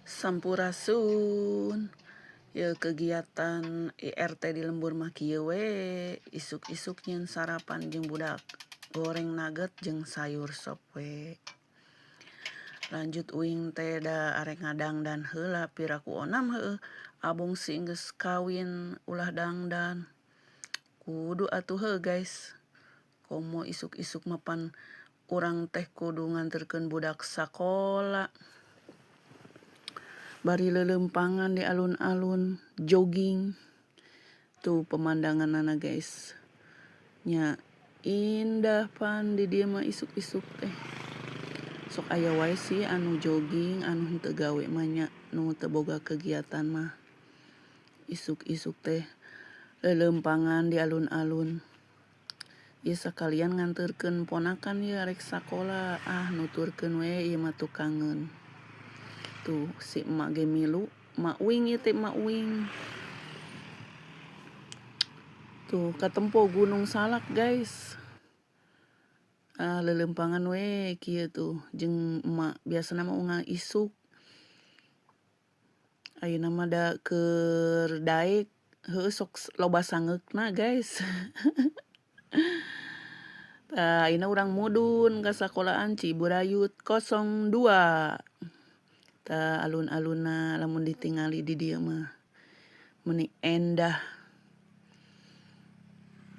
Sampurasun. Yeuh kegiatan IRT di lembur mah kieu we, isuk-isuk nyieun sarapan jeung budak, goreng nugget jeung sayur sop we. Lanjut uing teh da arek ngadangdan heula piraku onam heueuh, abong si geus kawin ulah dangdan. Kudu atuh heuh guys, komo isuk-isuk mah pan urang teh kudu nganterkeun budak sakola. Bari leuleumpangan di alun-alun jogging, tuh pemandanganana guys, nya indah pan di dieu mah isuk-isuk teh. Sok aya wae sih anu jogging anu henteu gawe mah nya, nu teu boga kegiatan mah. Isuk-isuk teh leuleumpangan di alun-alun. Ieu sakalian nganterkeun ponakan ieu arek sakola, ah nuturkeun we ieu mah tukangeun. Tuh si emak ge milu, emak uing ieu teh emak uing. Tuh katempo Gunung Salak guys. Ah leuleumpangan we kieu tuh jeung emak, biasana mah unggal isuk. Ayeuna mah da keur daek, heueuh sok loba sangeukna guys. Tah ayeuna urang mudun ka sakolaan Ciburayut 02. Tah alun-alunna lamun ditingali di dieu mah meuni endah.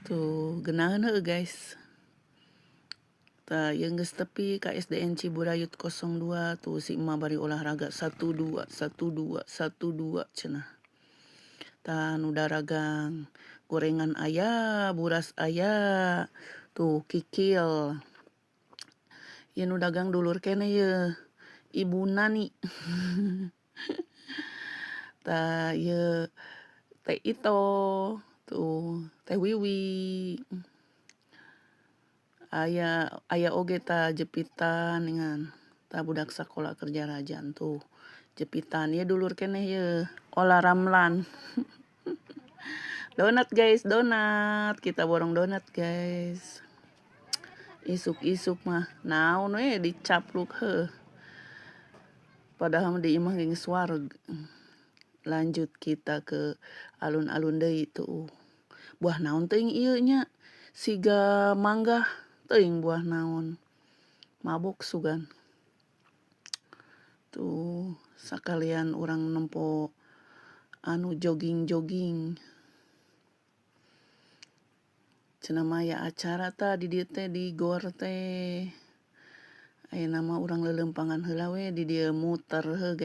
Tuh geunaheun heueuh guys. Tah ieu geus tepi ka SDN Ciburayut 02, tuh si emak bari olahraga satu dua satu dua satu dua cenah. Tah nu daragang gorengan aya, buras aya, tuh kikil. Ieu nu dagang dulur keneh yeuh, Ibu Nani. Tah ieu Teh Ito, tuh Teh Wiwi. Aya aya oge tah jepitan ningan, tah budak sakola keur jarajan tuh jepitan, ieu dulur keneh yeuh Ola Ramlan. Donat guys, donat, kita borong donat guys. Isuk-isuk mah naon we dicapluk heuh. Padahal mah di imah ge geus wareg. Lanjut kita ke alun-alun deui tuh. Buah naon teuing ieu nya, siga manggah teuing buah naon. Mabok sugan. Tuh sakalian urang nempo anu jogging-jogging. Cenah mah aya acara tah di dieu teh di gor teh. Ayeuna mah urang leuleumpangan heula we di dieu muter heuh.